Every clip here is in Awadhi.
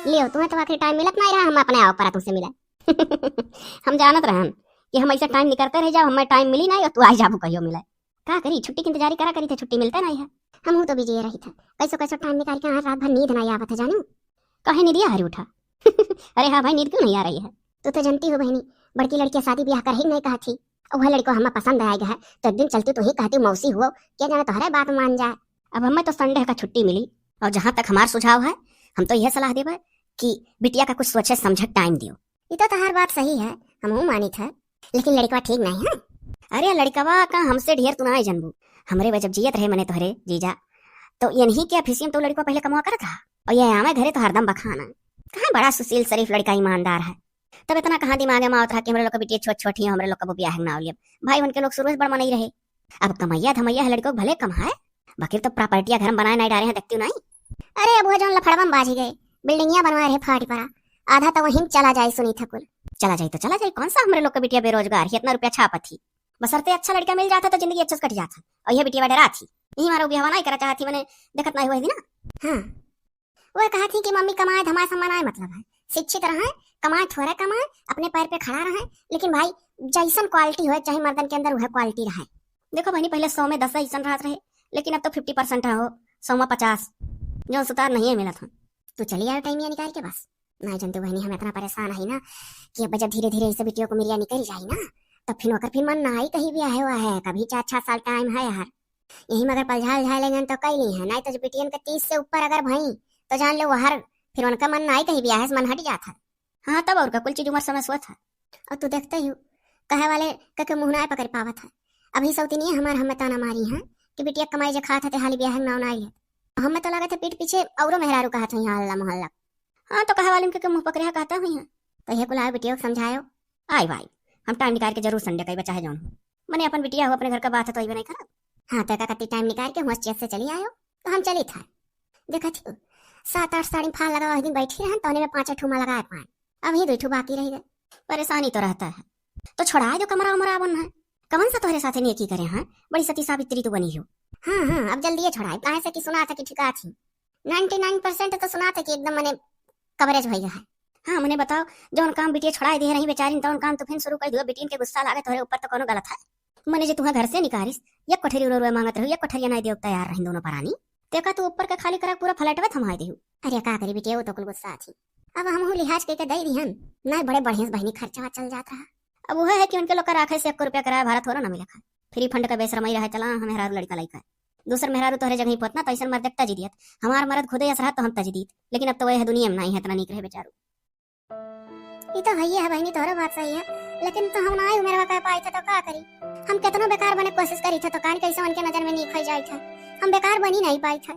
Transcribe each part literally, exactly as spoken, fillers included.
लियो, तुम्हें तो आखिरी टाइम मिलत नाहीं रहा, हम अपने आओ परा तुमसे मिले। हम जानत रहन कि हम ऐसे टाइम निकरते रह जाओ, हमें टाइम मिली नाहीं और तू आ जाबू कहियो मिले। का करी, छुट्टी के इंतजारी करा करी थे, छुट्टी मिलते नाहीं है। हमहू तो बिजी रही थे, कैसो कैसो टाइम निकाल के आज रात भर नींद नाहीं आवत है जानू। काहे नींदिया हरी उठा? अरे हाँ भाई, नींद क्यों नहीं आ रही है? तू तो जानती हो बहनी, बड़की लड़किया शादी ब्याह करही नहीं कहत ही। और वह लड़को हमें पसंद आए गया है, तो एक दिन चलती तू ही कहती मौसी हुओ, क्या जाने तोहरे बात मान जाए। अब हमें तो संडे का छुट्टी मिली, और जहाँ तक हमार सुझाव है, हम तो यह सलाह देबे कि बिटिया का कुछ सोचे समझे टाइम दियो। ये तो तोहार बात सही है, हमहू मानित है, लेकिन लड़कवा ठीक नहीं है। अरे लड़कवा का हमसे ढेर तू ना जनबू, हमरे वजह जियत रहे मने तोहरे जीजा, तो यही के ऑफिस में तो लड़कवा पहले कमवा करत रहा, और ये आवे घरे तो हरदम बखाना। कहाँ बड़ा सुशील शरीफ लड़का ईमानदार है, तब इतना कहाँ दिमाग में आवत रहा कि हमरे लोग के बिटिया छोट छोट ही, हमरे लोग कबो ब्याह के नाव लियब। भाई उनके लोग शुरू से बड़ मनई रहे। अब कमैया धमैया है लड़को भले कम है, बाकी तो प्रॉपर्टिया घर में बनाए नहीं डारे हैं, देखती नहीं। अरे अब वो जौन लफड़वा में बाजी गए, बिल्डिंगिया बनवाए रहे फाटी परा, आधा तो वहीं चला जाए सुनी था कुल। चला जाए तो चला जाए, कौन सा हमरे लोग के बिटिया बेरोजगार ही, इतना रुपया छापत ही। बसरते अच्छा लड़का मिल जाता तो जिंदगी अच्छे से कट जाता, और यह बिटिया डरा थी, यही मारा ब्याह नहीं करा चाहती, मैंने देखत नहीं हुआ है ना। हाँ, वो कहा थी कि मम्मी कमाए धमाए सम्मान आए मतलब है, शिक्षित रहे, कमाए थोड़ा कमाए, अपने पैर पे खड़ा रहे, लेकिन भाई जैसन क्वालिटी होए चाहे मर्दन के अंदर वह क्वालिटी रहे। देखो बहनी, पहले सौ में दस ऐसन रहत रहे, लेकिन अब तो फिफ्टी परसेंट है हो, सौ में पचास, जो सुतार नहीं है मिलत हो। तू चली आओ टाइम निकाल के बस। नहीं जानते बहनी, हम इतना परेशान है ना कि अब जब धीरे धीरे इसे बिटियों को मिरिया निकल जाए ना, तब फिर ओकर फिर मन ना आई कहीं ब्याह हुआ है, कभी चार छह साल टाइम है यार। यही मगर पलझाल झाए लेंगन तो कई ली है, नहीं तो जो बिटियन के तीस से ऊपर अगर भई तो जान ले वो हर फिर उनका मन ना आई कहीं ब्याह से मन हट जात है। हाँ तब और का, कुल चीज उम्र समय सोत है। और तू देखते ही हो, कहे वाले कके मुँह ना पकड़ पावत है। अभी सौतिनिया हमार हमें ताना मारी है कि बिटिया कमाई जे खात है ते हाली ब्याह के नाव ना आई है। हमें तो लागत है पीठ पीछे औरो मेहरारू कहत है यहाँ हल्ला मोहल्ला। हाँ तो कहे वाले उनके के मुँह पकड़े है कहता हुई है। तो ये कुल आओ बिटिया को समझायो। आई भाई, हम टाइम निकाल के जरूर संडे का ही बचा है जौन हो। मने अपन बिटिया हो, अपने घर का बात है तो अइबे नहीं करब। हाँ तो का कति टाइम निकाल के हुआ चेत से चली आयो तो हम चली था। देखा थी सात आठ साड़ी फाल लगा वही दिन बैठी रहन तौने में पाँच ठूमा लगाए पान, अब ही दो ठू बाकी रह गए। परेशानी तो रहता है तो छोड़ा दो, कमरा उमरा बन है। कवन सा तोहरे साथे नेकी करे हैं, बड़ी सती सावित्री तो बनी हो। हाँ हाँ, अब जल्दी ये छोड़ाए, काहे से कि सुना था कि ठिका थी। नाइंटी नाइन परसेंट तो सुना था कि एकदम मने कवरेज भई है। हाँ मने बताओ, जौन काम बिटिया छोड़ाए दे रही बेचारी, तौन काम तू फिर शुरू कर दियो। बिटियन के गुस्सा लागे तोहरे ऊपर तो कोनो गलत है? मने जे तुहा घर से निकारिस, एक कोठरी रो रो मांगत रहो, एक कोठरिया नहीं देव तैयार रही दोनों परानी। तेका तू ऊपर के खाली करा पूरा फ्लैटवे थमाए देहु। अरे का करी बिटिया, वो तो कुल गुस्सा थी। अब हमहू लिहाज के, के दे दिहन, नहीं बड़े बढ़िया से बहनी खर्चा चल जात रहा। अब वह है कि उनके लोग का राखे से एक रुपया किराया भाड़ा थोड़ा ना मिले खाए। फ्री फंड का बेशरमाई रहे चला, हम मेहरारू लड़का लइका। दूसर मेहरारू तोहरे जगह ही पोतना तो ऐसन मर्द तजी दियत। हमार मर्द खुदे यस रहत तो हम तजी दीत, लेकिन अब तो वह दुनिया में नहीं है इतना नीक रहे बेचारू। ई तो हइये है बहनी, तोहरो बात सही है, लेकिन तो हम ना उमेरवा कह पाई थे तो का करी? हम कितनो बेकार बने कोशिश करी थे तो कान कैसे उनके नजर में नीक हो जाई थे, हम बेकार बनी नहीं पाई थे।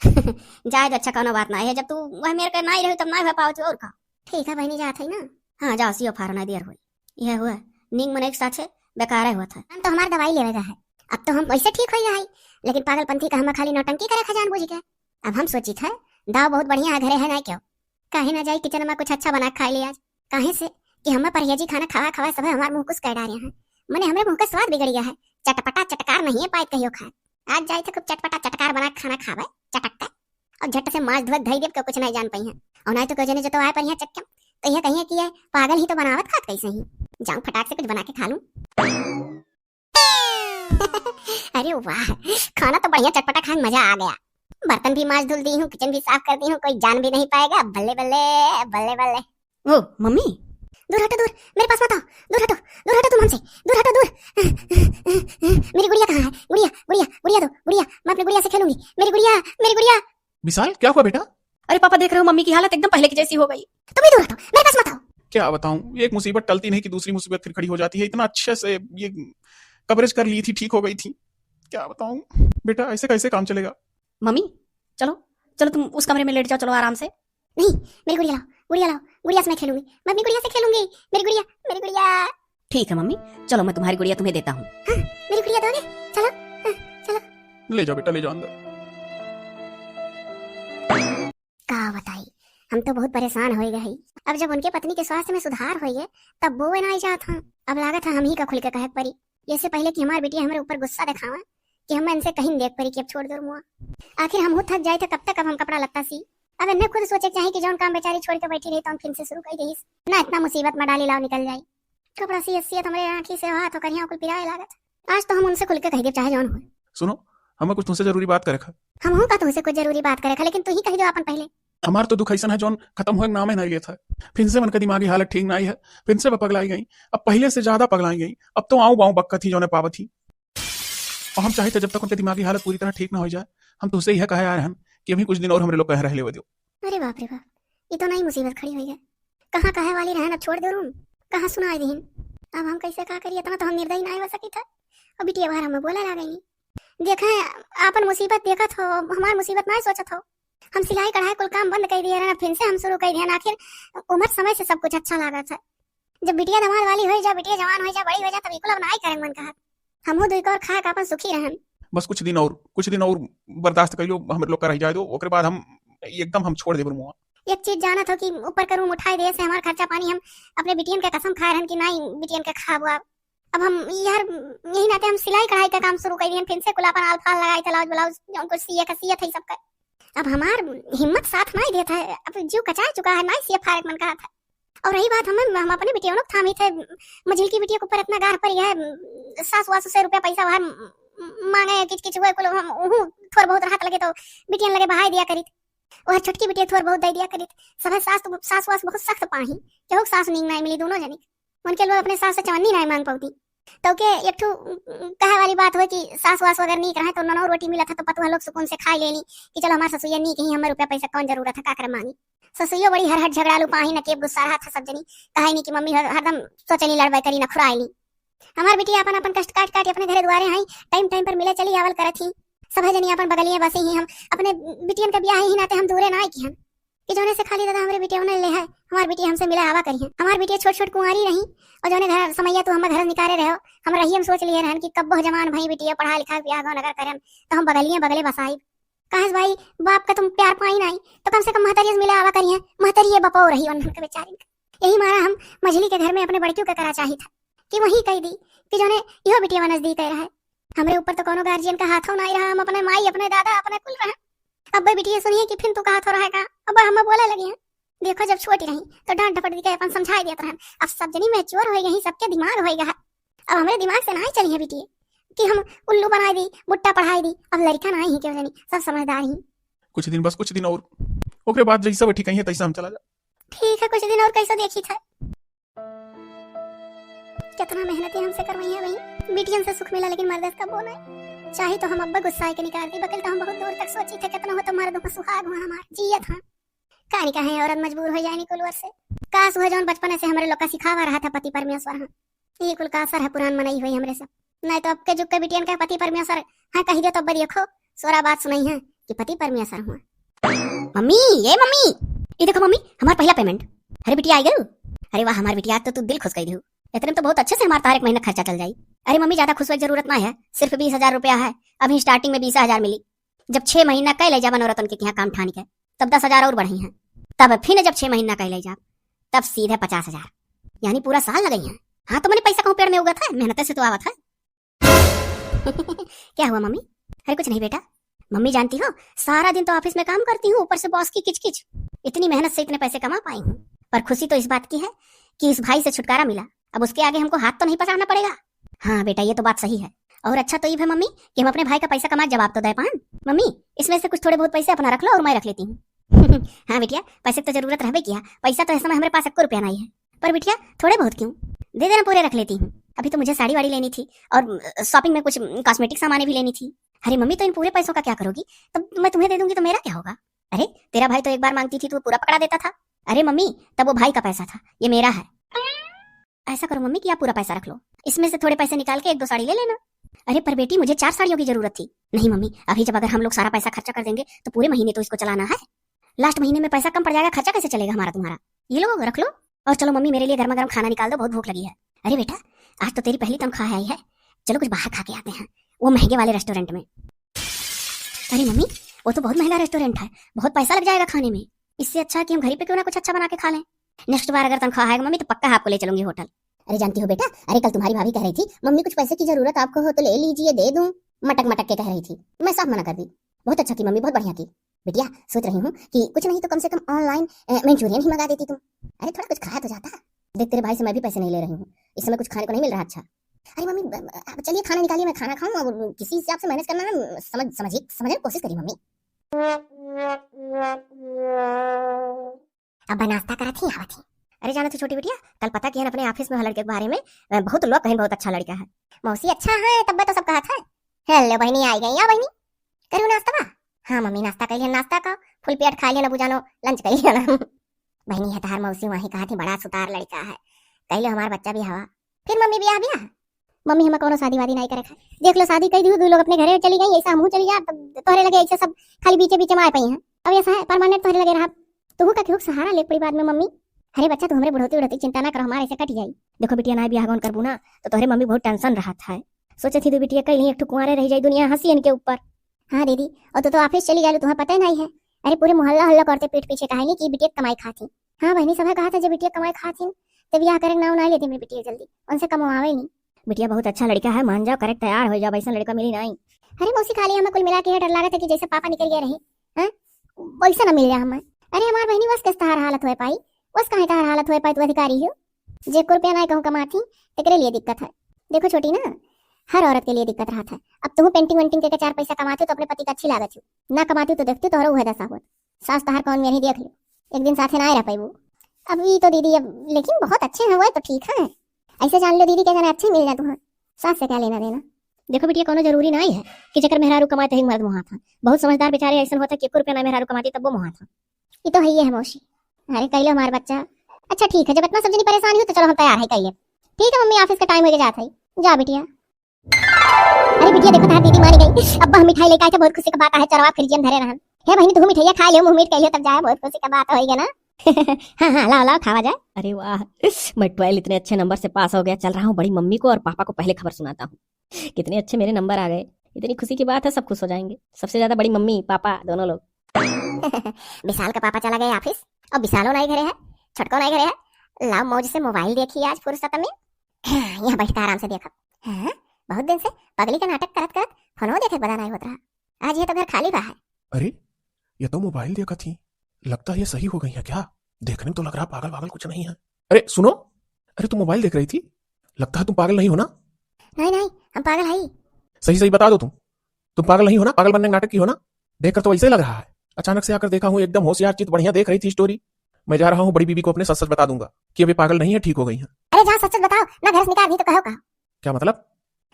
जाए तो अच्छा, कोनो बात ना है, जब तू वह मेर के नहीं रही तब नहीं हो पाओ तू और का। ठीक है बहनी, जात है ना। हाँ जाओ, सीओ फारो नहीं देर होई। यह हुआ, नींद मन एक साथे बेकार हुआ था। हम तो हमार दवाई लेवे गए है, अब तो हम वैसे ठीक हो गए है, लेकिन पागलपंथी का हम खाली नौटंकी करे खजान बूझ के। अब हम सोची थे दाव बहुत बढ़िया है, घरे है नहीं क्यों, काहे ना जाई किचन में कुछ अच्छा बना के खाई ले आज। काहे से कि हमें परहेजी खाना खवा खवा सब हमार मुंह कुछ कर डारे हैं, मने हमरे मुंह का स्वाद बिगड़ गया है, चटपटा चटकार नहीं है पाए कहियो खाए। आज जाई थे खूब चटपटा चटकार बना के खाना खावे, चटकता, और झट से मांस धोए धई देब के कुछ नहीं जान पाई है। और नहीं तो कहो जने जो तो आए पर यहाँ चक्कम, तो यह कहिए कि ये पागल ही तो बनावत खात कैसे ही, जाऊं फटाक से कुछ बना के खा लूं। अरे वाह, खाना तो बढ़िया चटपटा खाए, मजा आ गया। बर्तन भी मांज धुल दी हूँ, किचन भी साफ कर दी हूँ, कोई जान भी नहीं पाएगा। बल्ले बल्ले, बल्ले बल्ले। ओ मम्मी, दूर हटो, दूर, मेरे पास मत आओ, दूर हटो, दूर हटो तुम हमसे, दूर हटो, दूर। मेरी गुड़िया कहाँ है? गुड़िया, गुड़िया, गुड़िया दो, गुड़िया, मैं अपनी गुड़िया से खेलूंगी। मेरी गुड़िया, मेरी गुड़िया। विशाल, क्या हुआ बेटा? अरे पापा, देख रहे हो मम्मी की हालत एकदम पहले की जैसी हो गई। तुम ही दूर हटो, मेरे पास मत आओ। क्या बताऊं, एक मुसीबत टलती नहीं कि दूसरी मुसीबत फिर खड़ी हो जाती है। इतना अच्छे से ये कवरेज कर ली थी, ठीक हो गई थी। क्या बताऊं बेटा, ऐसे कैसे काम चलेगा? मम्मी, चलो, चलो तुम उस कमरे में लेट जाओ, चलो आराम से। नहीं, मेरी गुड़िया लाओ, गुड़िया लाओ, गुड़िया से मैं खेलूंगी, मैं अपनी गुड़िया से खेलूंगी। मेरी गुड़िया, मेरी गुड़िया। ठीक है मम्मी, चलो मैं तुम्हारी गुड़िया तुम्हें देता हूँ। हाँ, मेरी गुड़िया दोगे? चलो, हाँ, चलो। ले जाओ बेटा, ले जाओ अंदर। का बताई, हम तो बहुत परेशान हो गए हई। अब जब उनके पत्नी के स्वास्थ्य में सुधार होइए, तब वो ना जात हाँ। अब लागत है हम ही का खुल के कहे के परी। इससे पहले कि हमार बिटिया हमरे ऊपर गुस्सा दिखावा कि हम इनसे कहीं देख परी कि अब छोड़ दो मुआ। आखिर हम थक जाए थे, कब तक अब हम कपड़ा लत्ता सी? अब इन्हें खुद सोचे के चाही कि जौन काम बेचारी छोड़ के बैठी रही, तौन फिर से शुरू कइ देहिस। ना इतना मुसीबत में डाली लाओ निकल जाई। कपड़ा सियत सियत हमरे आँखी से हाथ ओकरियाँ कुल पिराए लागत। आज तो हम उनसे खुल के कहि देब, चाहे जौन होए। सुनो, हमें कुछ तुमसे जरूरी बात करे क है। हमहू का तुमसे कुछ जरूरी बात करे क है, लेकिन तू ही कहि दो आपन पहिले। हमार तो दुख अइसन है, जौन खतम होए के नामे नाहीं लेत है। फिर से मन का दिमागी हालत ठीक नाहीं है, फिर से पगलाई गई। अब पहिले से ज्यादा पगलाई गई। अब तो आऊं बाऊं बक्कत ही, जौने पावत ही। और हम चाहित है, जब तक उनके दिमागी हालत पूरी तरह ठीक ना होइ जाए, हम तुमसे यह कहे आए रहन कि अभी कुछ दिन और हमरे लोग कहे रह लेवे दो। अरे बाप रे बाप, ये तो नई मुसीबत खड़ी हुई है। कहाँ कहे वाली रहन, अब छोड़ दे रूम, कहाँ सुनाई दीन। अब हम कैसे का करिए, इतना तो हम निर्दयी नाहीं हो सकी था। और बिटिया बाहर हमें बोला ला गई। देखे, आपन मुसीबत देखत हो, हमार मुसीबत नाहीं सोचत हो। हम सिलाई कढ़ाई कुल काम बंद कइ दिए रहन, फिर से हम शुरू कइ दिए। आखिर उम्र समय से सब कुछ अच्छा लागत है। जब बिटिया धमाल वाली होइ जा, बिटिया जवान होइ जा, बड़ी होइ जा, तब इकुल अब नाहीं करे मन कहत। हमहू दुई कौर खाए का आपन सुखी रहन। बस कुछ दिन और, कुछ दिन और बर्दाश्त कइ लो, हमरे लोग का रह जाए दो, ओकरे बाद हम एकदम हम छोड़ देब मुआ। एक चीज जानत हो कि ऊपर का रूम उठाए दे से हमार खर्चा पानी, हम अपने बिटियन के कसम खाए रहन कि नाहीं बिटियन के खाबो अब। अब हम यार, यही नाते हम सिलाई कढ़ाई का काम शुरू कइ दिहन, फिर से कुल आपन आल फाल लगाई थे, ब्लाउज ब्लाउज जौन कुछ सिए का सियत है सबका। अब हमार हिम्मत साथ नाहीं देत है, अब जीव कचाए चुका है, नाहीं सिए फारे क मन कहत है। और रही बात हमें, हम अपने बिटियनों के थामी थे, मझिलकी बिटिया के ऊपर इतना गार पड़ी है, सास वास से रुपया पैसा बाहर मांगे, किच किच हुए कुल, हम उहू थोड़ बहुत राहत लगे तो बिटियन लगे बहाई दिया करी। और छोटकी बिटिया थोड़ बहुत दे दिया करी। सब सास तो, सास वास बहुत सख्त पाही, केहू के सास नीक नाहीं मिली दोनों जनी। उनके लोग अपने सास से चवन्नी नाहीं मांग पावती। तो के एक ठो कहे वाली बात हो कि सास वास अगर नीक रहे तो ननौ रोटी मिलत है तो पतुआ लोग सुकून से खाई लेली कि चलो हमार ससुइया नीक ही, हमें रुपया पैसा कौन जरूरत है, का करे मांगी। ससुइयो बड़ी हरहट झगड़ालू पाही, न के गुस्सा रहत है सब जनी। कहे नहीं कि मम्मी हर, हरदम सोचेली लड़बे करी, नखुराएली। हमार बिटिया अपन, अपन कष्ट काट काट अपने घरे दुआरे आई, टाइम टाइम पर मिले चली आवल करत ही। सब जनी अपन बगलिए बसे ही, हम अपने बिटियन का बियाह ही नाते हम दूरे नाहीं किहन। कि जौने से खाली दादा हमरे बिटिया उन्हें ले है, हमार बिटिया हमसे मिले आवा करिहन। हमार बिटिया छोट छोट कुंवारी रही, और जौने घर समैया तू हमार घर निकारे रहो, हम रही हम सोच लिए रहन कि कब्बो जवान भई बिटिया पढ़ा लिखा बियाह गौन अगर करन, तो हम बगलिए बगले बसाई। काहे से भाई, बाप का तुम प्यार पाई नाहीं, तो कम से कम महतरिया से मिले आवा करिहन। महतरिये बपौ रही उन्हन के बेचारी के। यही मारा हम मझली के घर में अपने बड़कियों के करा चाहित है कि वही कहि दी कि जौने इहो बिटिया नजदीक रहे। हमरे ऊपर तो कौनो गार्जियन का हाथों नाहीं रहा, हम अपने माई, अपने दादा, अपने कुल रहे। अब बिटिया सुनिए कि फिर तू कहा थो रहे का, अब हम बोले लगी हैं। देखो, जब छोटी रही तो डांट डपट दी के अपन समझाई देत रहन। अब सब जनी मैच्योर होइ गई, सबके दिमाग होइ गया है। अब हमरे दिमाग से नाहीं चली है बिटिया कि हम उल्लू बनाई दी, बुट्टा पढ़ाई दी। अब लड़का नाहीं ही केहू जनी, सब समझदार ही। कुछ दिन, बस कुछ दिन और, ओकरे बाद जैसा वो ठीक है तैसा हम चला जा। ठीक है, कुछ दिन और कैसा देखी था। कितना मेहनत हमसे करवाई है भाई, बिटियन से सुख मिला लेकिन मर्द से कबो नहीं। चाहे तो हम अब्बा गुस्सा के निकाल दी, बकिल तो हम बहुत दूर तक सोची थे, कितना हो तुम्हारा दुख सुहाग हुआ हमार जियत हाँ। का नहीं कहे औरत मजबूर हो जाए निकुलवर से। काश हुआ जौन बचपन से हमरे लोग का सिखावा रहा था पति परमेश्वर हाँ। ये कुल का असर है पुरान मनई हुई हमरे सब। नहीं तो अब के जुग के बिटियन के पति परमेश्वर हाँ कही दो तो अब्बा देखो सोरा बात सुनाई है कि पति परमेश्वर हुआ। मम्मी, ए मम्मी, ये देखो मम्मी, हमार पहला पेमेंट। अरे बिटिया, आई गयो? अरे वाह, हमार बिटिया, आज तो तू दिल खुश कर दियो। इतने में तो बहुत अच्छे से हमार तार एक महीना खर्चा चल जाई। अरे मम्मी, ज्यादा खुश होए के जरूरत ना है, सिर्फ बीस हजार रुपया है, अभी स्टार्टिंग में बीस हजार मिली। जब छह महीना कह ले जाबन औरतन के यहाँ काम ठान के, तब दस हजार और बढ़ी हैं। तब फिर जब छह महीना कह ले जाब, तब सीधे पचास हजार, यानी पूरा साल लगई हैं। हाँ, तो मने पैसा कहूँ पेड़ में उगत है, मेहनत से तो आवत है। क्या हुआ मम्मी? अरे कुछ नहीं बेटा। मम्मी जानती हो, सारा दिन तो ऑफिस में काम करती हूँ, ऊपर से बॉस की किचकिच। इतनी मेहनत से इतने पैसे कमा पाई हूँ, पर खुशी तो इस बात की है कि इस भाई से छुटकारा मिला। अब उसके आगे हमको हाथ तो नहीं पसारना पड़ेगा। हाँ बेटा, ये तो बात सही है। और अच्छा तो ये है मम्मी कि हम अपने भाई का पैसा कमा के जवाब तो दे पान। मम्मी, इसमें से कुछ थोड़े बहुत पैसे अपना रख लो और मैं रख लेती हूँ। हाँ बिटिया, पैसे की तो जरूरत रहबे किया, पैसा तो इस समय हमरे पास एको रुपया नहीं है, पर बिटिया थोड़े बहुत क्यों, दे देना, पूरे रख लेती हूँ। अभी तो मुझे साड़ी वाड़ी लेनी थी और शॉपिंग में कुछ कॉस्मेटिक सामानें भी लेनी थी। अरे मम्मी, तो इन पूरे पैसों का क्या करोगी? तब मैं तुम्हें दे दूंगी तो मेरा क्या होगा? अरे, तेरा भाई तो एक बार मांगती थी तो वो पूरा पकड़ा देता था। अरे मम्मी, तब वो भाई का पैसा था, ये मेरा है। ऐसा करो मम्मी कि आप पूरा पैसा रख लो, इसमें से थोड़े पैसे निकाल के एक दो साड़ी ले लेना। अरे पर बेटी, मुझे चार साड़ियों की जरूरत थी। नहीं मम्मी, अभी जब अगर हम लोग सारा पैसा खर्चा कर देंगे तो पूरे महीने तो इसको चलाना है। लास्ट महीने में पैसा कम पड़ जाएगा, खर्चा कैसे चलेगा हमारा तुम्हारा? ये लो, रख लो। और चलो मम्मी, मेरे लिए गर्मा गर्म खाना निकाल दो, बहुत भूख लगी है। अरे बेटा, आज तो तेरी पहली तनख्वाह आई है, चलो कुछ बाहर खा के आते हैं, वो महंगे वाले रेस्टोरेंट में। अरे मम्मी, वो तो बहुत महंगा रेस्टोरेंट है, बहुत पैसा लग जाएगा खाने में। इससे अच्छा है कि हम घर ही पे क्यों ना कुछ अच्छा बना के खा लें। नेक्स्ट बार अगर तनख्वाह आएगा मम्मी, तो पक्का आपको ले चलूंगी होटल। अरे जानती हो बेटा, अरे कल तुम्हारी भाभी कह रही थी, "मम्मी कुछ पैसे की जरूरत आपको हो तो ले लीजिए, दे दूं।" मटक मटक के कह रही थी, मैं साफ मना कर दी। बहुत अच्छा की मम्मी, बहुत बढ़िया की। बिटिया, सोच रही हूँ कि कुछ नहीं तो कम से कम online, अ, Manchurian ही मंगा देती तुम। अरे, थोड़ा कुछ खाया तो जाता। देख, तेरे भाई से मैं भी पैसे नहीं ले रही हूँ, इस समय कुछ खाने को नहीं मिल रहा। अच्छा, अरे मम्मी, ब-, ब-, आप चलिए, खाना निकालिए, मैं खाना खाऊं और किसी हिसाब से manage करना है, समझ, समझिए, समझने की कोशिश करिए मम्मी। अब नाश्ता करत ही आवत ही। अरे जाना तो छोटी बिटिया, कल पता किया अपने office में लड़के के बारे में, अ, बहुत लोग कहें बहुत अच्छा लड़का है। मौसी अच्छा है, तब तो सब कहत है। हेलो बहनी, आई गई या बहनी? करू नाश्ता बा? हाँ मम्मी, नाश्ता कर लिया, नाश्ता का full पेट खा लिया ना, बुझानो lunch कर लिया ना। बहनी है तहार मौसी वहीं कहत ही, बड़ा सुतार लड़का है, कह लो हमार बच्चा भी हवा। फिर मम्मी बियाह बियाह? मम्मी, हमें कौनो शादी वादी नहीं करे खाए। देख लो, शादी कर दी, दो लोग अपने घरे चली गई, ऐसा हमहू चली जा, तब तोहरे लगे ऐसे सब खाली बीचे बीचे में आए पई हैं। अब ऐसा है, permanent तोहरे लगे रहा, तुहू का केहू के सहारा ले पड़ी बाद में मम्मी। अरे बच्चा, तू हमरे बुढ़ौती उढ़ौती चिंता ना करो, हमारे से कट जाई। देखो बिटिया, ना बियाह गौन करबू ना, तो तोहरे मम्मी बहुत tension रहत है। सोचे थी दो बिटिया कह ली, एक ठो कुंवारे रह जाई, दुनिया हंसी इनके ऊपर। हाँ दीदी, और तू तो office चली जालू, तुम्हें पता ही नहीं है। अरे पूरे मोहल्ला हल्ला करते पीठ पीछे कहे नहीं कि बिटिया कमाई खाती। हाँ बहनी, सब कहा था जब बिटिया कमाई खाती, तो बियाह करे के नाव ना लेती मेरी बिटिया जल्दी, उनसे कमवावे नहीं। बिटिया बहुत अच्छा लड़का है, मान जाओ, correct तैयार हो जाओ, ऐसा लड़का मिली नहीं। अरे मौसी, खाली हमें कुल मिला के ये डर लागत है कि जैसे पापा निकल गए रहे, हैं, वैसे ना मिल जाए हमें। अरे हमार बहनी, बस किस तहार हालत होए पाई, बस काहे तहार हालत होए पाई, तू अधिकारी हो। जे एक रुपया ना कहूँ कमाती, तेकरे लिए दिक्कत है। देखो छोटी ना, हर औरत के लिए दिक्कत रहत है। अब तुहू painting वेंटिंग के चार पैसा कमाती तो अपने पति का अच्छी लागत हो, ना कमाती तो देखती तोहरो उहे दशा होत। सास तहार कौन मेरी देख लो, एक दिन साथे ना रह पाइबू। अब ई तो दीदी, अब लेकिन बहुत अच्छे हैं वो तो, ठीक है, ऐसे जान लो दीदी, क्या जाने अच्छे मिल जाए तुम्हें, सास से क्या लेना देना। देखो बिटिया, कोनो जरूरी नहीं है कि जेकर मेहरारू कमाए तही मर्द मोहात है। बहुत समझदार बेचारे ऐसन होता कि एक रुपया ना मेहरारू कमाती तब वो मोहात है। ये तो है, ये है मौसी। अरे कह लो हमार बच्चा। अच्छा ठीक है, जब इतना सब जनी परेशान हो तो चलो हम तैयार है, कह ले। ठीक है मम्मी, office का time हो गया, जात है, जा बिटिया। अरे बिटिया, देखो तहार दीदी मानी गई। अब हम मिठाई लेके आए थे, बहुत खुशी का बात है, चरवा fridge में धरे रहन। हे बहनी, तू मिठाइया खा लियो, मुंह मीठ कर लियो, तब जाए, बहुत खुशी का बात होइगा ना। हाँ हाँ, लाओ लाओ, खावा जाए। अरे वाह, मैं twelve इतने अच्छे number से पास हो गया। चल रहा हूँ, बड़ी मम्मी को और पापा को पहले खबर सुनाता हूँ। कितने अच्छे मेरे number आ गए, इतनी खुशी की बात है, सब खुश हो जाएंगे, सबसे ज्यादा बड़ी मम्मी पापा दोनों लोग। विशाल का पापा चला गया office, और विशालो नहीं घरे है, छोटको नहीं घरे है। लाओ मौज से mobile देखी आज फुर्सत में। यहाँ बैठ के आराम से देखब। हाँ, बहुत दिन से पगली का नाटक करत करत फोनो देखे के बदा नहीं होत रहा। आज ये तो घर खाली बा है। अरे, ये तो mobile देखत ही। लगता है ये सही हो गई है क्या? देखने में तो लग रहा पागल वागल कुछ नहीं है। अरे सुनो, अरे तुम mobile देख रही थी, लगता है तुम पागल नहीं हो ना? नहीं नहीं, हम पागल है। सही सही बता दो तुम, तुम पागल नहीं हो ना? पागल बनने का नाटक की हो ना? देखकर तो ऐसे ही लग रहा है। अचानक से आकर देखा हूँ, एकदम होशियार चित बढ़िया देख रही थी story। मैं जा रहा हूँ, बड़ी बीबी को अपने सच सच बता दूंगा कि अब ये पागल नहीं है, ठीक हो गई है। अरे जा सच सच बताओ ना, घर से निकाल दी तो कहो का? क्या मतलब?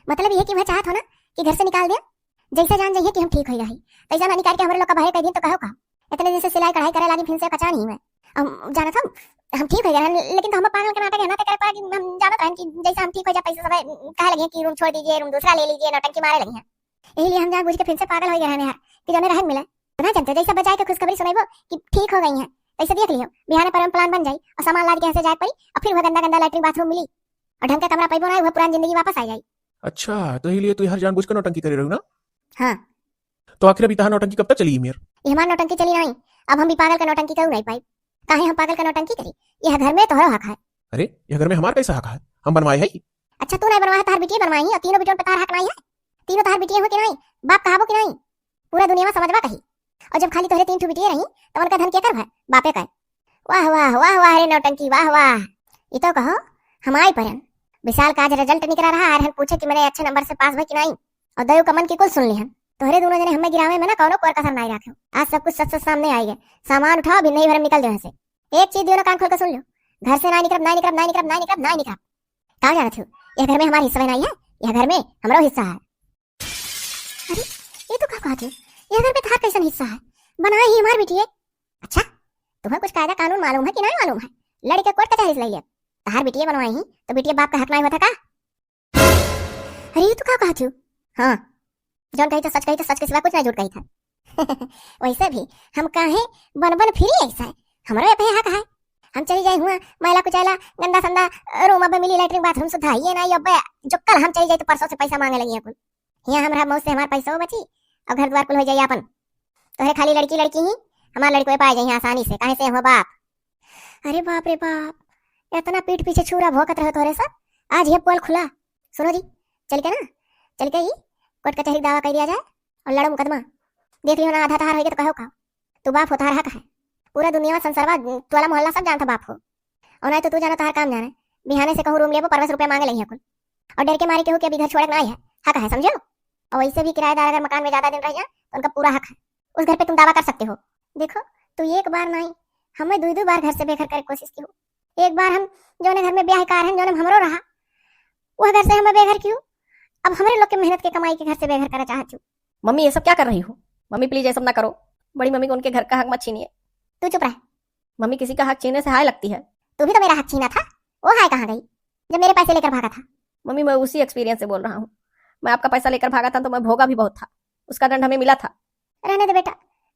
मतलब ये कि वह चाहत हो ना कि घर से निकाल दे, जैसे जान जाइए कि हम ठीक हो गए हैं, तैसा ना निकाल के हमारे लोग का बाहर कर दी तो कहो का? इतने दिन से सिलाई कढ़ाई करे लागी, फिर से कचा नहीं मैं। हम जानत हम, हम ठीक हो गए हैं, लेकिन तो हम पागल के नाटक है ना, तो करे पड़ा कि हम जानत रहन कि जैसे हम ठीक हो जाए, तैसे सब कहे लगे कि room छोड़ दीजिए, room दूसरा ले लीजिए, नौटंकी मारे लगी हैं। यही लिए हम जान बुझ के फिर से पागल हो गए हैं यार, कि जाने रहे मिले। ना जानते, जैसे बजाए के खुशखबरी सुनाइबो कि ठीक हो गई हैं, तैसे देख लियो, बिहाने पर plan बन जाई और सामान लाद के यहाँ से जाए पड़ी, और फिर वह गंदा गंदा latrine bathroom मिली, और ढंग का कमरा पाइबो ना, वह पुरानी जिंदगी वापस आ जाई। अच्छा, तो यही लिए तू हर जानबूझ कर नौटंकी करे रहू ना? हाँ। तो आखिर अभी तहार नौटंकी कब तक चली मेर? ये हमार नौटंकी चली नहीं, अब हम भी पागल का नौटंकी करू नहीं पाई। काहे हम पागल का नौटंकी करी? यह घर में तोहरो हक है। अरे, यह घर में हमार कैसा हक है? हम बनवाए है? अच्छा, तू नहीं बनवाए है, तहार बिटिया बनवाई है, और तीनों बिटियों पे तहार हक नहीं है? तीनों तहार बिटिया हो कि नहीं? बाप कहाबो कि नहीं? पूरा दुनिया में समझबा कही। और जब खाली तोहरे तीन ठो बिटिया रही, तो उनका धन केकर है? बापे का। वाह वाह वाह वाह रे नौटंकी, वाह वाह। ये तो कहो, हमारी परन विशाल का आज result निकला रहा, हर हन पूछे कि मैंने अच्छे number से पास हुआ कि नहीं, और दयो कमन की कुल सुन लिहन। तोहरे दोनों जने हमें गिरावे में ना कौनो कोर कसर नहीं रखे। आज सब कुछ सच सच सामने आई गए। सामान उठाओ, भी नहीं भरम निकल जाओ यहाँ से। एक चीज दियो ना, कान खोल के सुन लो, घर से ना निकलब, ना निकलब, ना निकलब, ना निकलब, ना निकलब। का जानत हो, यह घर में हमार हिस्सा नहीं है, यह घर में हमरो हिस्सा है। अरे, ये तो का कहत है? यह घर में तहार कैसन हिस्सा है? बनाए ही हमार बिटिया। अच्छा, तुम्हें कुछ कायदा कानून मालूम है कि नहीं मालूम है? लड़के कोर्ट कचहरी से ले लिया। तहार बिटिया बनवाई ही, तो बिटिया बाप का हक नहीं होता का? अरे, ये तो का कहत हो? हाँ, जौन कही था सच कही था, सच के सिवा कुछ नहीं झूठ कही था। वैसे भी हम काहे बन बन फिरी ऐसा है, हमरो ये पे हक है। हम चली जाए हुआ मैला कुचैला गंदा संदा room, अब मिली latrine bathroom सुधा ये ना, अब जो कल हम चली जाए तो परसों से पैसा मांगे लगी कुल। यहाँ हमरा मौज से हमार पैसो बची और घर द्वार कुल हो जाई आपन। तोहरे खाली लड़की लड़की ही, हमार लड़को पाए जाई आसानी से, काहे से हो बाप। अरे बाप रे बाप, इतना पीठ पीछे छुरा भोंकत रहो तोहरे सब, आज ये पोल खुला। सुनो जी, चल के ना, चल के ही कोर्ट कचहरी दावा कर दिया जाए और लड़ो मुकदमा। देख लियो ना, आधा तहार होइगे तो कहो का। तू बाप हो, तोहार हक है। पूरा दुनिया में संसारवा, टोला मोहल्ला सब जानत है बाप हो। और नहीं तो तू जाना, तोहार काम जाने। बिहाने से कहूँ रूम लेबो, परवेस रुपया मांगे लइहे कुल। और डर के मारे केहू के अभी घर छोड़े के ना आई है, हक है, समझो। और वैसे भी किराएदार अगर मकान में ज्यादा दिन रह जाए तो उनका पूरा हक है, उस घर पे तुम दावा कर सकते हो। देखो, तू एक बार नहीं, हमें दुई दुई बार घर से बेघर करे के कोशिश किहो। एक बार हम जौने घर में ब्याह कार हैं, जौने में हमरो रहा, वह घर से हमें बेघर किहो। अब हमरे लोग के मेहनत के कमाई के घर से बेघर करा चाहत हो। मम्मी, ये सब क्या कर रही हो? मम्मी, प्लीज, ये सब ना करो। बड़ी मम्मी को उनके घर का हक मत छीनिए। तू चुप रह। मम्मी, किसी का हक छीनने से हाय लगती है। तू भी तो मेरा हक छीना था, वो हाय कहाँ गई जब मेरे पैसे लेकर भागा था? मम्मी, मैं उसी एक्सपीरियंस से बोल रहा हूँ। मैं आपका पैसा लेकर भागा था तो मैं भोगा भी बहुत था, उसका दंड हमें मिला था। रहने दे बेटा,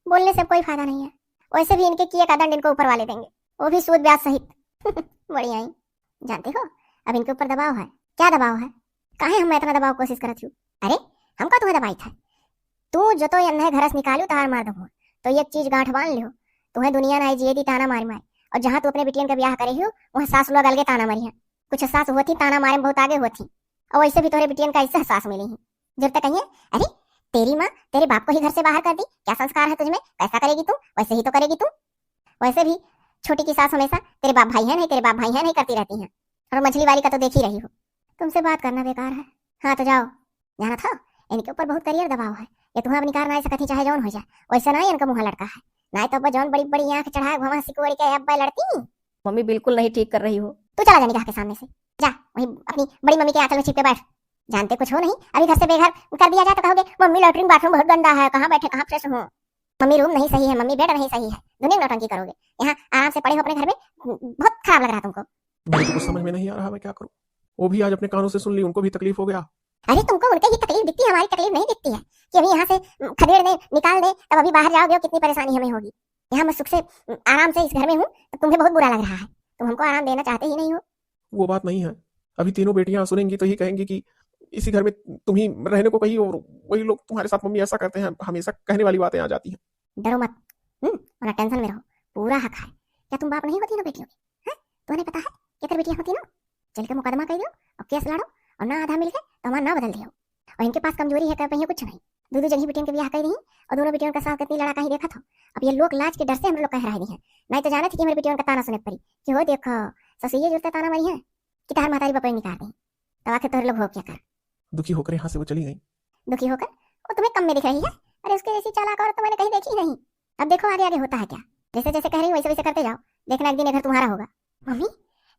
बोलने से कोई फायदा नहीं है। वैसे भी इनके किए का दंड इनको ऊपर वाले देंगे, वो भी सूद ब्याज सहित। बढ़िया ही। जानते हो, अब इनके ऊपर दबाव है। क्या दबाव है? काहे हम इतना दबाव कोशिश करत हूँ? अरे, हमका तुम्हें दबाई था? तू जो तो यन्हे घर से निकालू, तहार मार दबो। तो एक चीज गांठ बांध लियो, तुम्हें दुनिया ना जिए दी ताना मारी मारी। और जहाँ तू अपने बिटियन का ब्याह करे हो, वहाँ सास लोग अलगे ताना मारी है। कुछ सास होती ताना मारे में बहुत आगे होती, और वैसे भी तोहरे बिटियन का ऐसे सास मिली है। जब तक कहिए, अरे, तेरी माँ तेरे बाप को ही घर से बाहर कर दी, क्या संस्कार है तुझमें, कैसा करेगी तू, वैसे ही तो करेगी तू। वैसे भी छोटी की सास हमेशा तेरे बाप भाई है नहीं, तेरे बाप भाई है नहीं करती रहती हैं। और मछली वाली का तो देख ही रही हो। तुमसे बात करना बेकार है। हाँ तो जाओ, जाना था, इनके ऊपर बहुत करियर दबाव है। ये तुम्हें अब निकार ना सकती, चाहे जौन हो जाए, वैसे ना इनका मुँह लटका है। ना तो अब जौन बड़ी बड़ी आँख चढ़ा घुमा सिकुड़ के अब लड़ती। मम्मी, बिल्कुल नहीं ठीक कर रही हो। तू चला जा निगाह के सामने से, जा वहीं अपनी बड़ी मम्मी के आंचल में छिप के बैठ। जानते कुछ हो नहीं, अभी घर से बेघर कर दिया जाए तो कहोगे, "मम्मी, लैट्रिन बाथरूम बहुत गंदा है, कहाँ बैठे, कहाँ फ्रेश हूँ?" मम्मी, रूम नहीं सही है, मम्मी, बेड नहीं सही है, दुनिया नौटंकी करोगे। यहाँ आराम से पड़े हो अपने घर में, बहुत खराब लग रहा तुमको। मेरे तो कुछ समझ में नहीं आ रहा, मैं क्या करूँ। वो भी आज अपने कानों से सुन ली, उनको भी तकलीफ हो गया। अरे, तुमको उनके ही तकलीफ दिखती है, हमारी तकलीफ नहीं दिखती है कि अभी यहाँ से खदेड़ दे, निकाल दे, तब अभी बाहर जाओगे और कितनी परेशानी हमें होगी। यहाँ मैं सुख से, आराम से इस घर में हूँ, तो तुम्हें बहुत बुरा लग रहा है, तुम हमको आराम देना चाहते ही नहीं हो। वो बात नहीं है, अभी तीनों बेटियाँ सुनेंगी तो ही कहेंगी कि इसी घर में तुम ही रहने को कही और वही लोग तुम्हारे साथ, मम्मी, ऐसा करते हैं, हमेशा कहने वाली बातें आ जाती हैं। डरो मत, हम्म, और ना टेंशन में रहो, पूरा हक है। क्या तुम बाप नहीं हो तीनों बेटियों के? हैं? तुम्हें पता है कि तेरी बेटियाँ हो तीनों? चल के मुकदमा कर दो और केस लड़ो और ना आधा मिल के तो हमारा ना बदल दियो। और इनके पास कमजोरी है, कर पाइए कुछ नहीं। दो दो जगह बेटियों के ब्याह कर दी और दोनों बेटियों का साथ कितनी लड़ाका ही देखा था। अब ये लोग लाज के डर से हम लोग कह रहे हैं, नहीं तो जाना थी कि हमारी बेटियों का ताना सुने पड़ी कि हो देखो, ससुइये जुड़ते ताना मारी है कि तार महतारी बपई निकाल दी। तब आखिर तोहरे लोग हो क्या कर? दुखी होकर यहाँ से वो चली गई। दुखी होकर? वो तुम्हें कम में दिख रही है? अरे, उसके जैसी चालाक औरत तो मैंने कहीं देखी ही नहीं। अब देखो आगे आगे होता है क्या। जैसे जैसे कह रही हूँ वैसे वैसे करते जाओ, देखना एक दिन ये घर तुम्हारा होगा। मम्मी,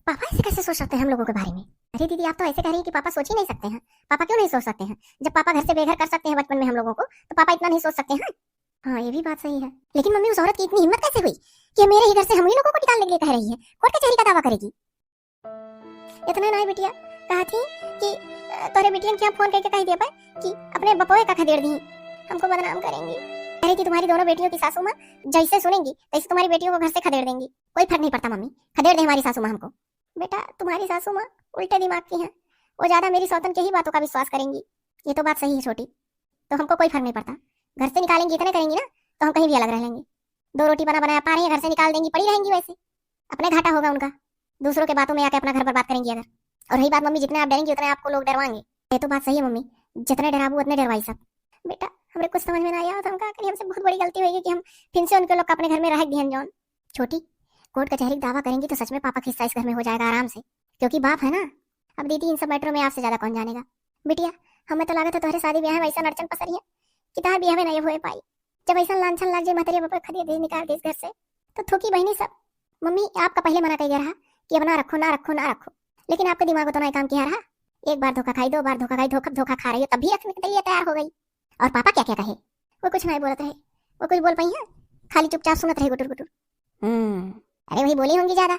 पापा ऐसे कैसे सोच सकते हैं हम लोगों के बारे में? अरे दीदी, आप तो ऐसे कह रही हैं कि पापा सोच ही नहीं सकते हैं। पापा क्यों नहीं सोच सकते हैं? जब पापा घर से बेघर कर सकते हैं बचपन में हम लोगों को, तो पापा इतना नहीं सोच सकते हैं? हाँ, ये भी बात सही है। लेकिन मम्मी, उस औरत की इतनी हिम्मत कैसे हुई कि मेरे ही घर से हम ही लोगों को निकालने के लिए कह रही है, कोर्ट कचहरी का दावा करेगी? इतने नाई बिटिया, कहा थी कि, अ, तोरे बिटियन के यहाँ फोन करके कह दिया पाए कि अपने बपोए का खदेड़ दी, हमको बदनाम करेंगी। कह रही थी तुम्हारी दोनों बेटियों की सासू माँ जैसे सुनेंगी तैसे तुम्हारी बेटियों को घर से खदेड़ देंगी। कोई फर्क नहीं पड़ता मम्मी, खदेड़ दे हमारी सासू माँ हमको। बेटा, तुम्हारी सासू माँ उल्टे दिमाग की हैं, वो ज्यादा मेरी सौतन के ही बातों का विश्वास करेंगी। ये तो बात सही है छोटी, तो हमको कोई फर्क नहीं पड़ता, घर से निकालेंगी, इतने करेंगी ना, तो हम कहीं भी अलग रह लेंगे। दो रोटी बना बनाया पा रही है, घर से निकाल देंगी, पड़ी रहेंगी वैसे, अपने घाटा होगा उनका, दूसरों के बातों में आके अपना घर बर्बाद करेंगी अगर। और रही बात मम्मी, जितने आप डरेंगी उतने आपको लोग डरवाएंगे। ये तो बात सही है मम्मी, जितने डराबू उतने डरवाई सब। बेटा, हमरे कुछ समझ में ना आया, तो हम का करी, हमसे बहुत बड़ी गलती होगी कि हम फिर से उनके लोग का अपने घर में रह दिहन जौन। छोटी, कोर्ट कचहरी का दावा करेंगी तो सच में पापा का हिस्सा इस घर में हो जाएगा आराम से, क्योंकि बाप है ना। अब दीदी, इन सब मैटरों में आपसे ज्यादा कौन जानेगा। बिटिया, हमें तो लागत है तोहरे शादी ब्याह में ऐसा अड़चन पसरी है कि तोहर ब्याह में नहीं हो पाई। जब ऐसा लांछन लाग जाए महतरिया बापा खदेड़ दे, निकाल दे इस घर से, तो थूकी बहिनी सब। मम्मी, आपका पहले मना कह गया रहा कि अब ना रखो, ना रखो, ना रखो, लेकिन आपका दिमाग उतना ही काम किया रहा। एक बार धोखा खाई, दो बार धोखा खाई, धोखा धोखा खा रही हो, तब भी रखने के लिए तैयार हो गई। और पापा क्या क्या कहे, वो कुछ नहीं बोलत रहे, वो कुछ बोल पाई है, खाली चुपचाप सुनत रहे गुटुर गुटुर। हम्म, अरे वही बोली होंगी ज्यादा,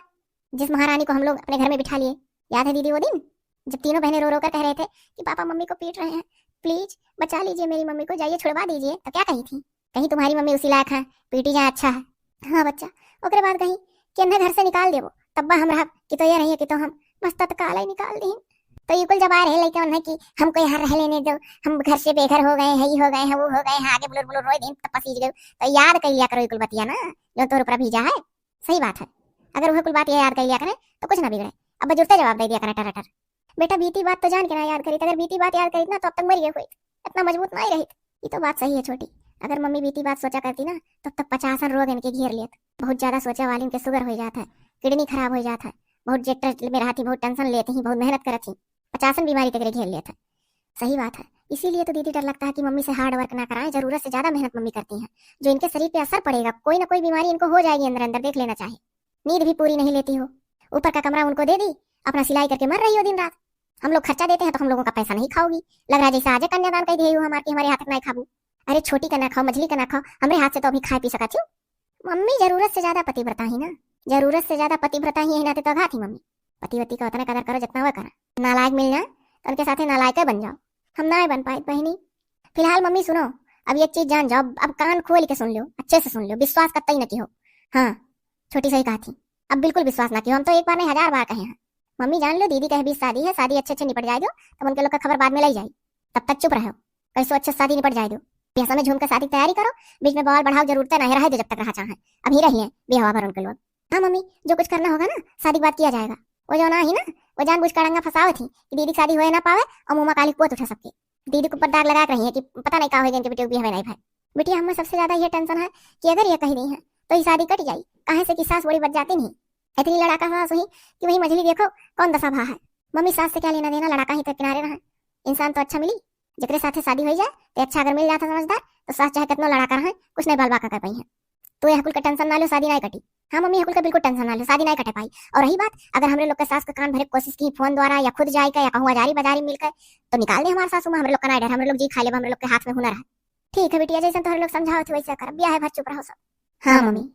जिस महारानी को हम लोग अपने घर में बिठा लिए। याद है दीदी वो दिन, जब तीनों बहनें रो रो कर कह रहे थे कि पापा मम्मी को पीट रहे हैं, प्लीज बचा लीजिए मेरी मम्मी को, जाइए छुड़वा दीजिए, तो क्या कही थी? कहीं तुम्हारी मम्मी उसी लायक है, पीटी जाए अच्छा है। हाँ बच्चा, ओकरे बाद कहीं कि इन्हें घर से निकाल देबो, तब्बा हम रहब कि तो ये रहिए कि तो हम, बस तत्काल ही निकाल दी। तो ये कुल जब आ रहे लइके उन्हें कि हमको यहाँ रह लेने दो, हम घर से बेघर हो गए हैं, ये हो गए हैं, वो हो गए हैं, आगे बुलुर बुलुर रोए दिन तब पसीज गए, तो याद कर लिया करो ये कुल बतिया ना, जो तोर ऊपर भीजा है। सही बात है, अगर वह कुल बात ये याद कर लिया करें तो कुछ ना बिगड़े। अब जुरते जवाब दे दिया करें टर टर। बेटा, बीती बात तो जान के ना याद करी, अगर बीती बात याद करी ना तो अब तक मर गए हुई, इतना मजबूत ना ही रही। ये तो बात सही है छोटी, अगर मम्मी बीती बात सोचा करती ना, तो तब पचासन रोग इनके घेर लेत। बहुत ज्यादा सोचे वाली इनके शुगर हो जात है, किडनी खराब हो जात है, बहुत जेटर में रहती, बहुत टेंशन लेती ही, बहुत मेहनत करत ही, पचासन बीमारी तक घेर लेत है। सही बात है, इसीलिए तो दीदी डर लगता है कि मम्मी से हार्ड वर्क ना कराएं, जरूरत से ज्यादा मेहनत मम्मी करती हैं। जो इनके शरीर पे असर पड़ेगा, कोई ना कोई बीमारी इनको हो जाएगी अंदर अंदर, देख लेना चाहिए। नींद भी पूरी नहीं लेती हो, ऊपर का कमरा उनको दे दी, अपना सिलाई करके मर रही हो दिन रात। हम लोग खर्चा देते हैं तो हम लोगों का पैसा नहीं खाओगी, लग रहा है जैसे आज कन्यादान कर दिए हो हमारे, कि हमारे हाथ तक नहीं खाबू। अरे छोटी का ना खाओ, मझली का ना खाओ, हमरे हाथ से तो अभी खाए पी सकत हो। मम्मी जरूरत से ज्यादा पतिव्रता ही ना, जरूरत से ज्यादा पतिव्रता ही यही नाते तो अघात ही मम्मी। पति वति का उतने कदर करो जितना वह करा, नालायक मिल जाए तो उनके साथे नालायक बन जाओ। हम ना बन पाए बहिनी। फिलहाल मम्मी सुनो, अब एक चीज जान जाओ, अब कान खोल के सुन लो, अच्छे से सुन लो, विश्वास कतई न की हो। हाँ, छोटी सही कहा थी, अब बिल्कुल विश्वास ना की हो, हम तो एक बार नहीं हजार बार कहे हैं। मम्मी जान लो, दीदी कहे बीच शादी है, शादी अच्छे अच्छे निपट जाए दो, तब उनके लोग का खबर बाद में लाई जाए, तब तक चुप रहो, कैसो अच्छे शादी निपट जाए दो। पैसा में झूम के शादी की तैयारी करो, बीच में बवाल बढ़ाओ जरूरत है नहीं, रहे दो जब तक रहा चाहे, अभी रही है बेहवा भर उनके लोग। हाँ मम्मी, जो कुछ करना होगा ना शादी के बाद किया जाएगा। वो जो ना ही ना, वो जानबूझ के अड़ंगा फंसावत ही कि दीदी की शादी होए ना पावे और मुँह में काली पोत उठा सबके। दीदी के ऊपर दाग लगा के रही है कि पता नहीं का हो गया इनके बेटे को भी हमें नहीं भाई। बिटिया हमें सबसे ज्यादा ये टेंशन है कि अगर ये कही रही है तो ये शादी कट जाई, काहे से कि सास बड़ी बच जाती नहीं। इतनी लड़ाका सास हुई कि वही मझली देखो कौन दशा भा है। मम्मी सास से क्या लेना देना, लड़ाका ही तो किनारे रहा। इंसान तो अच्छा मिली, जेकरे साथे शादी हो जाए तो अच्छा, अगर मिल जाता समझदार तो सास चाहे कितनो लड़ाका रहे, कुछ नहीं बाल बाका कर पाई है। तो ये हकुल का टेंशन ना लो, शादी नहीं कटी। हाँ मम्मी, हकुल का बिल्कुल टेंशन ना लो, शादी नहीं कटे पाई। और रही बात, अगर हमरे लोग के सास के कान भरे के कोशिश की फोन द्वारा या खुद जाए के या कहूँ अजारी बाजारी मिल के, तो निकाल दे हमारे सासू में, हमरे लोग का नहीं डर, हमरे लोग जी खा लेब, हमरे लोग के हाथ में हुनर है। ठीक है बिटिया, जैसे तोहरे लोग समझाओ थे वैसे कर, ब्याह है भर चुप रहो सब। हाँ मम्मी।